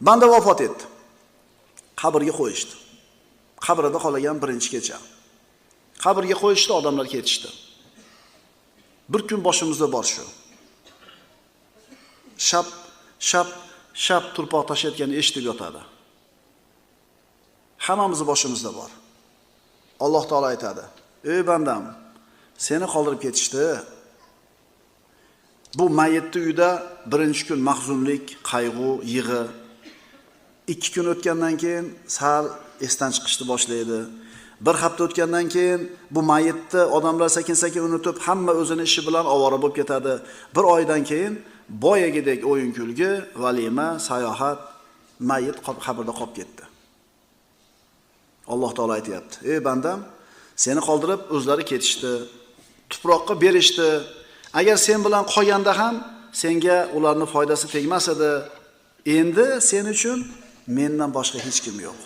Banda vafot etdi. Qabrga qo'yishdi. Qabrida qolgan birinchi kecha. Qabrga qo'yishdi, odamlar ketishdi. Bir kun boshimizda bor shu. Shap, shap, shap turpoq tashlayotganini eshitib yotadi. Hammamizni boshimizda bor. Alloh taolo aytadi: "Ey bandam, seni qoldirib ketishdi. Bu mayitni uyida birinchi kun mahzunlik, qayg'u, yig'i. 2 kun o'tgandan keyin sal esdan chiqishni boshlaydi. Bir hafta o'tgandan keyin bu mayitni odamlar sekin-sekin unutib, hamma o'zini ishi bilan ovora bo'lib ketadi. Bir oydan keyin boyagidek o'yin kulgi, valima, sayohat, mayit qabrda qolib ketdi. Alloh taolo aytayapti: "Ey bandam, seni qoldirib o'zlari ketishdi, tuproqqa berishdi. Agar sen bilan qolganda ham senga ularning foydasi tegmas edi. Endi sen uchun mendan boshqa hech kim yo'q.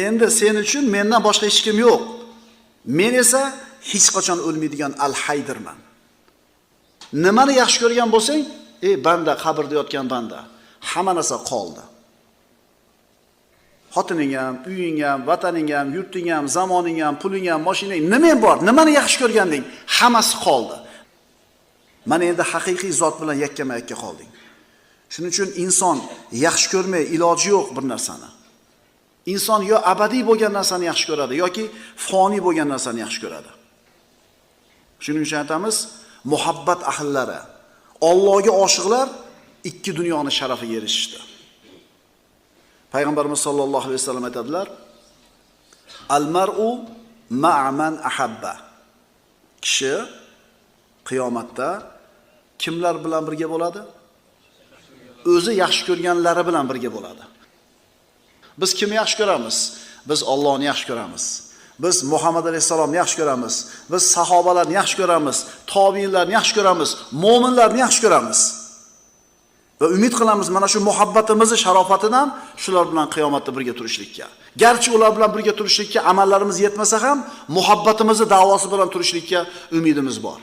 Endi sen uchun mendan boshqa hech kim yo'q. Men esa hech qachon o'lmaydigan al-Haydirman. Nimani yaxshi ko'rgan bo'lsang, ey banda, qabrda yotgan banda, hamma narsa qoldi. Xotining ham, uying ham, vataning ham, yurting ham, zamoning ham, puling ham, mashinang, nimang bor, nimani yaxshi ko'rganding, hammasi qoldi. Mana endi haqiqiy zot bilan yakkama-yakka qolding. Shuning uchun inson yaxshi ko'rmay iloji yo'q bir narsani. Inson yo abadiy bo'lgan narsani yaxshi ko'radi yoki foniy bo'lgan narsani yaxshi ko'radi. Shuning uchun aytamiz, muhabbat ahllari, Allohga oshiqlar ikki dunyoni sharafiga erishishdi. Payg'ambarimiz sollallohu alayhi vasallam aytadilar: "Al-mar'u ma'a man ahabba." Kishi qiyomatda kimlar bilan birga bo'ladi? O'zi yaxshi ko'rganlari bilan birga bo'ladi. Biz kimni yaxshi ko'ramiz? Biz Allohni yaxshi ko'ramiz. Biz Muhammad alayhissalomni yaxshi ko'ramiz. Biz sahobalarni yaxshi ko'ramiz, tobiinlarni yaxshi ko'ramiz, mo'minlarni yaxshi ko'ramiz. Va umid qilamiz mana shu muhabbatimizni sharofatidan shular bilan qiyomatda birga turishlikka. Garchi ular bilan birga turishlikka amallarimiz yetmasa ham, muhabbatimizni da'vosi bilan turishlikka umidimiz bor.